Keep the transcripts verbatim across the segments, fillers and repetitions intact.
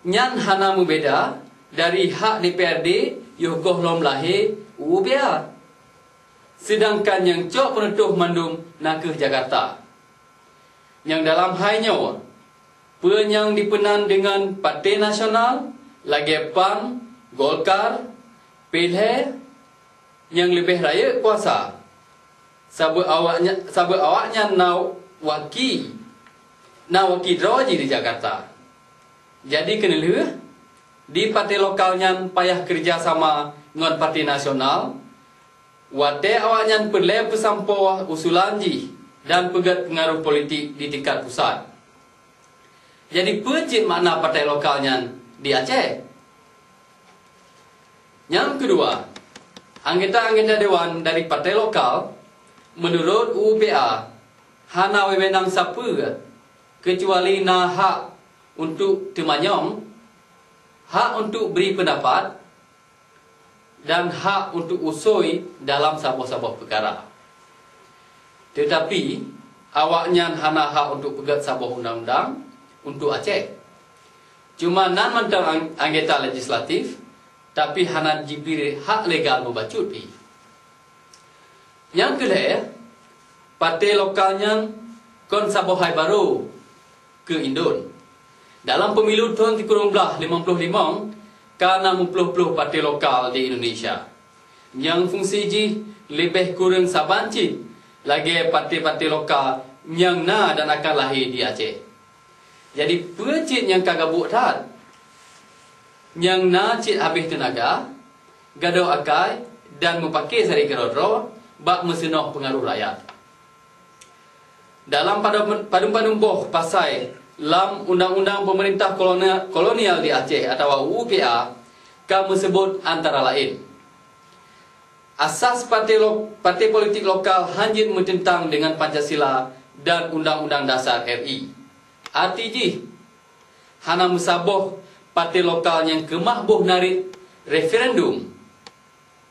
Nyan hana meubeda dari hak D P R D yoh goh lom lahé U U P A. Seudangkan nyang cok peunutôh mandum nakeuh Jakarta. Nyang dalam hai nyoe, peue nyang dipeunan deungon Partai Nasional lagée PAN, Golkar, P L H, nyang leubeh rayeuk kuasa, saboh awaknya-, saboh awaknyan na waki, na waki droe jih di Jakarta. Jadi keuneulheueh, di partai lokal nyan payah keurija sama ngon partai nasional, watée awaknyan peureulée peusampoe usulan jih dan peugét peungaroh politik di tingkat pusat. Jadi peue cit makna partai lokal nyan di Aceh? Nyang keudua, anggota-anggota dewan dari partai lokal, meunurot U U P A, hana wewenang sapeue keucuali na hak untuk teumanyong, hak untuk bri peundapat, dan hak untuk usôi dalam saboh-saboh peukara. Teutapi, awaknyan hana hak untuk peugét saboh undang-undang untuk Aceh. Cuma nan mantong ang-, anggota legislatif, tapi hana jibri hak legal meubacut pih. Nyang keulhée, partai lokal nyan kon saboh hai barô keu indon. Dalam pemilu thon sikureueng blaih limong ploh limong, ka na meuplôh-plôh partai lokal di Indonesia, nyang fungsi jih leubeh kureueng saban cit lagée partai-partai lokal nyang na dan akan lahé di Aceh. Jadi, peue cit nyang ka gabuek that? Nyang na cit habéh teunaga, gadôh akai, dan meupaké sabe keudroe-droe bak meuseunoh peungaroh rakyat. Dalam padum-, padum-padum boh pasai lam undang-undang peumeurintah kolonial, kolonial di Aceh atawa U U P A ka meuseubut antara laén, asas partai lo-, partai politik lokal hán jeuet meuteuntang deungon Pancasila dan Undang-Undang Dasar R I. Arti jih, hana meusaboh partai lokal nyang keumah boh narit referendum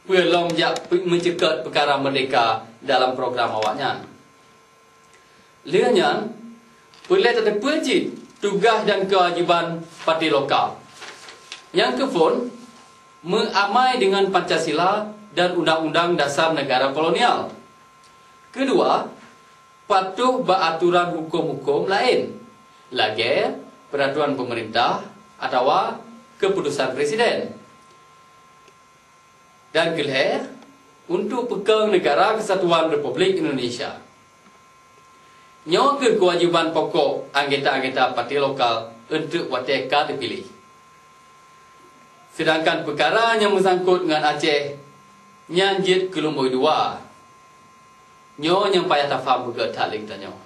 peue lom jak pe-, meuceukat peukara meurdeka dalam program awaknyan. Lheueh nyan, peureulée tateupeue cit tugaih dan keuwajéban partai lokal. Nyang keuphon, meuamai deungon Pancasila dan Undang-Undang Dasar Negara Kolonial. Keudua, patuh bak atoran huköm-huköm laén, lagée peuraturan peumeurintah atawa keuputosan presiden. Dan keulhée, untuk peukong Negara Kesatuan Republik Indonesia. Nyoe kheueh keuwajéban pokok anggota-anggota partai lokal eunteuk watée ka teupiléh. Seudangkan peukara nyang meusangkot ngon Aceh nyan jeuet keu lumboi dua. Nyoe nyang payah tafaham beugét that lé geutanyoe.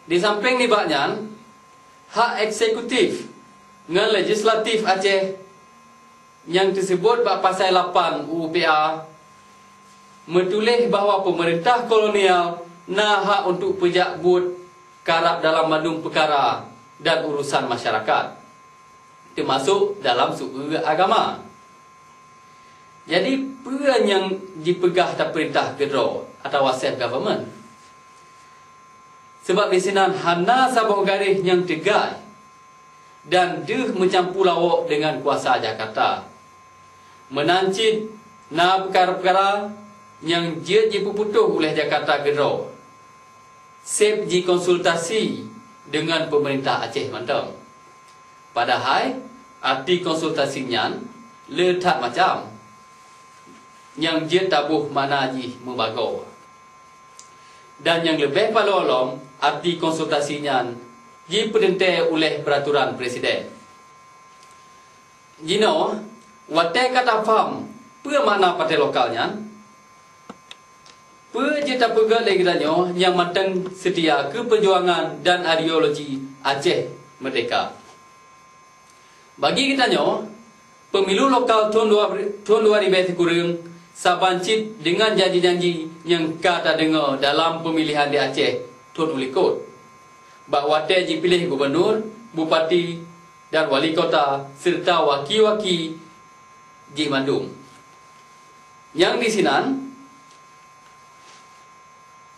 Di sampéng nibak nyan, hak eksekutif ngon legislatif Aceh nyang teuseubot bak pasai lapan U U P A meutuléh bahwa peumeurintah kolonial na hak untuk peujak buet karab dalam mandum peukara dan urosan masyarakat, teumasok dalam seueu agama. Jadi, peue nyang jipeugah tapeurintah keudroe atawa self government? Sabab disinan hana saboh garéh nyang teugai dan deuh meucampu lawok deungon kuasa Jakarta. Meunan cit na peukara-peukara nyang jeuet jipeuputôh uleh Jakarta keudroe, seb jikonsultasi deungon peumeurintah Aceh mantong. Padahai, arti konsultasi nyan le that macam, nyang jeuet taboh makna jih meubagoe. Dan nyang leubeh paloe lom, arti konsultasi nyan jipeuteuntée uleh peuraturan presiden. Jinoe, watée ka tafaham peue makna partai lokal nyan, peue jeuet tapeugét lé geutanyoe nyang mantong seutia keu peujuangan dan ideologi Aceh Meurdeka? Bagi geutanyoe, pemilu lokal thon dua, thon dua ribée sikureueng saban cit deungon janji-janji nyang ka tadeungoe dalam peumilihan di Aceh thon u likot, bak watée jipiléh gubunur, bupati, dan wali kota, seureuta waki-waki jih mandum. Nyang disinan,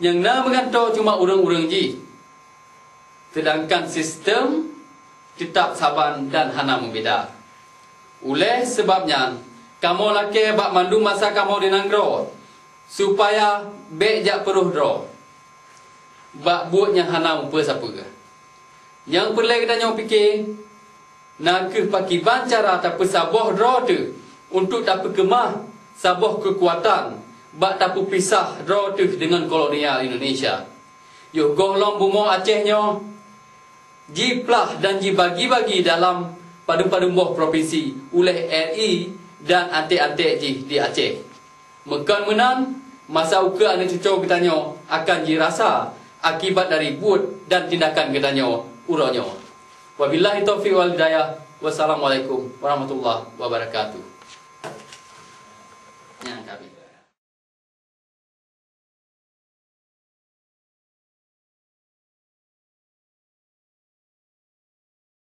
nyang na meugantoe cuma ureuëng-ureuëng jih. Seudangkan sistem teutab saban dan hana meubeda. Uleh seubab nyan, kamoe lakée bak mandum masa kamoe di nanggroe, supaya bék jak peuroh droe bak buet nyang hana mupeue sapeue. Nyang peureulée geutanyoe pike, na kheueh pakiban cara tapeusaboh droe teuh untuk tapeukeumah saboh keukuatan bak tapeupisah droe teuh deungon kolonial Indonesia. Yoh gohlom bumoe Aceh nyoe jiplah dan jibagi-bagi dalam padum-padum boh propinsi uleh R I dan antek-antek jih di Aceh. Meukon meunan, masa ukeue aneuk cucoe geutanyoe akan jirasa akibat dari buet dan tindakan geutanyoe uroe nyoe. Wabillahi taufiq wal hidayah. Wassalamualaikum warahmatullahi wabarakatuh.